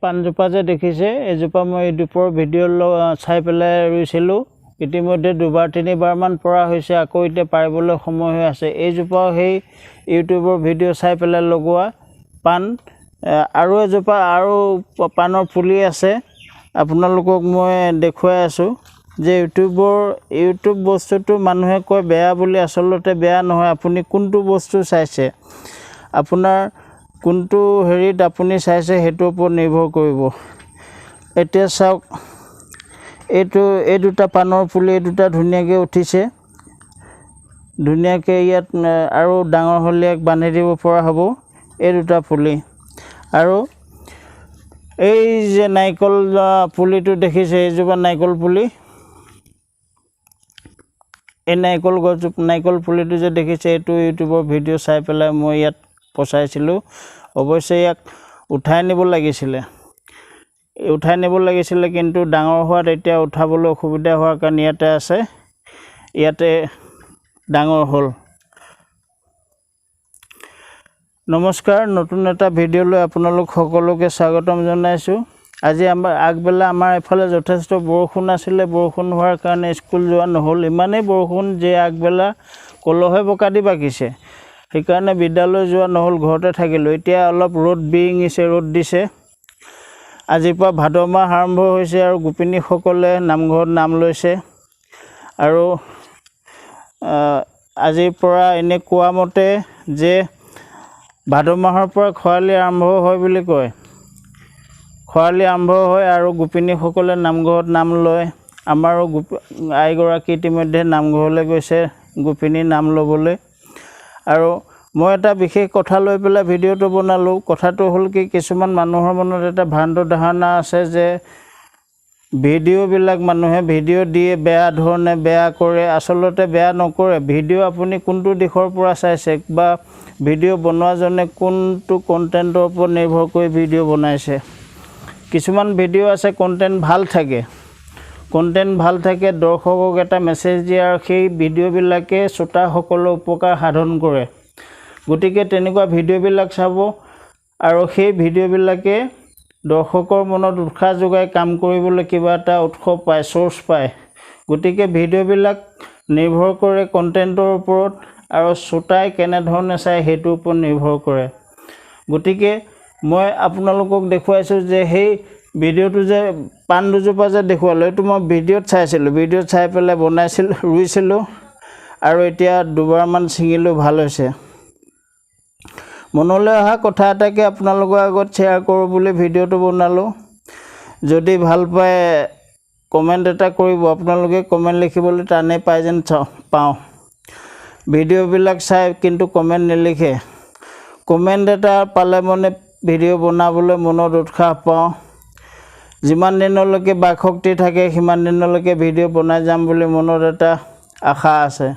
পাণজোপা যে দেখিছে, এইজোপা মই ইউটিউবৰ ভিডিঅ' চাই পেলাই ৰুইছিলোঁ। ইতিমধ্যে দুবাৰ তিনিবাৰমান পৰা হৈছে, আকৌ এতিয়া পাৰিবলৈ সময় হৈ আছে। এইজোপাও সেই ইউটিউবৰ ভিডিঅ' চাই পেলাই লগোৱা পাণ। আৰু এজোপা আৰু পাণৰ পুলি আছে, আপোনালোকক মই দেখুৱাই আছোঁ যে ইউটিউব বস্তুটো মানুহে কয় বেয়া বুলি, আচলতে বেয়া নহয়। আপুনি কোনটো বস্তু চাইছে, আপোনাৰ কোনটো হেৰিত আপুনি চাইছে সেইটোৰ ওপৰত নিৰ্ভৰ কৰিব। এতিয়া চাওক, এই দুটা পাণৰ পুলি, এই দুটা ধুনীয়াকৈ উঠিছে, ধুনীয়াকৈ ইয়াত আৰু ডাঙৰ হ'লে ইয়াক বান্ধি দিব পৰা হ'ব এই দুটা পুলি। আৰু এই যে নাৰিকল পুলিটো দেখিছে, এইজোপা নাৰিকল পুলি, এই নাৰিকল গছ, নাৰিকল পুলিটো যে দেখিছে, এইটো ইউটিউবৰ ভিডিঅ' চাই পেলাই মই ইয়াত পচাইছিলোঁ। অৱশ্যে ইয়াক উঠাই নিব লাগিছিলে, উঠাই নিব লাগিছিলে, কিন্তু ডাঙৰ হোৱাত এতিয়া উঠাবলৈ অসুবিধা হোৱাৰ কাৰণে ইয়াতে আছে, ইয়াতে ডাঙৰ হ'ল। নমস্কাৰ, নতুন এটা ভিডিঅ'লৈ আপোনালোক সকলোকে স্বাগতম জনাইছোঁ। আজি আমাৰ আগবেলা আমাৰ এইফালে যথেষ্ট বৰষুণ আছিলে, বৰষুণ হোৱাৰ কাৰণে স্কুল যোৱা নহ'ল। ইমানেই বৰষুণ যে আগবেলা কলহে বোকা দি বাকিছে, সেইকাৰণে বিদ্যালয় যোৱা নহ'ল, ঘৰতে থাকিলোঁ। এতিয়া অলপ ৰ'দ বিৰিঙিছে, ৰ'দ দিছে। আজিৰ পৰা ভাদ মাহ আৰম্ভ হৈছে আৰু গোপিনীসকলে নামঘৰত নাম লৈছে। আৰু আজিৰ পৰা এনে কোৱা মতে যে ভাদ মাহৰ পৰা খৰালি আৰম্ভ হয় বুলি কয়, খৰালি আৰম্ভ হয় আৰু গোপিনীসকলে নামঘৰত নাম লয়। আমাৰো আইগৰাকী ইতিমধ্যে নামঘৰলৈ গৈছে গোপিনীৰ নাম ল'বলৈ। আৰু মই এটা বিশেষ কথা লৈ পেলাই ভিডিঅ'টো বনালোঁ। কথাটো হ'ল কি, কিছুমান মানুহৰ মনত এটা ভ্ৰান্ত ধাৰণা আছে যে ভিডিঅ'বিলাক মানুহে ভিডিঅ' দিয়ে বেয়া ধৰণে বেয়া কৰে। আচলতে বেয়া নকৰে। ভিডিঅ' আপুনি কোনটো দিশৰ পৰা চাইছে বা ভিডিঅ' বনোৱাজনে কোনটো কণ্টেণ্টৰ ওপৰত নিৰ্ভৰ কৰি ভিডিঅ' বনাইছে। কিছুমান ভিডিঅ' আছে কণ্টেণ্ট ভাল থাকে, কণ্টেণ্ট ভাল থাকে, দৰ্শকক এটা মেছেজ দিয়ে আৰু সেই ভিডিঅ'বিলাকে শ্ৰোতাসকলৰ উপকাৰ সাধন কৰে। গতিকে তেনেকুৱা ভিডিঅ'বিলাক চাব আৰু সেই ভিডিঅ'বিলাকে দৰ্শকৰ মনত উৎসাহ যোগাই কাম কৰিবলৈ কিবা এটা উৎস পায়, চ'ৰ্চ পায়। গতিকে ভিডিঅ'বিলাক নিৰ্ভৰ কৰে কণ্টেণ্টৰ ওপৰত আৰু শ্ৰোতাই কেনেধৰণে চায় সেইটোৰ ওপৰত নিৰ্ভৰ কৰে। গতিকে মই আপোনালোকক দেখুৱাইছোঁ যে সেই ভিডিঅ'টো যে পাণ দুজোপা যে দেখুৱালোঁ, এইটো মই ভিডিঅ'ত চাইছিলোঁ, ভিডিঅ'ত চাই পেলাই বনাইছিলোঁ, ৰুইছিলোঁ আৰু এতিয়া দুবাৰমান ছিঙিলোঁ, ভাল হৈছে। মনলৈ অহা কথা এটাকে আপোনালোকৰ আগত শ্বেয়াৰ কৰোঁ বুলি ভিডিঅ'টো বনালোঁ। যদি ভাল পায় কমেণ্ট এটা কৰিব। আপোনালোকে কমেণ্ট লিখিবলৈ টানেই পায় যেন পাওঁ। ভিডিঅ'বিলাক চাই কিন্তু কমেণ্ট নিলিখে। কমেণ্ট এটা পালে মানে ভিডিঅ' বনাবলৈ মনত উৎসাহ পাওঁ। যিমান দিনলৈকে বাকশক্তি থাকে সিমান দিনলৈকে ভিডিঅ' বনাই যাম বুলি মনত এটা আশা আছে।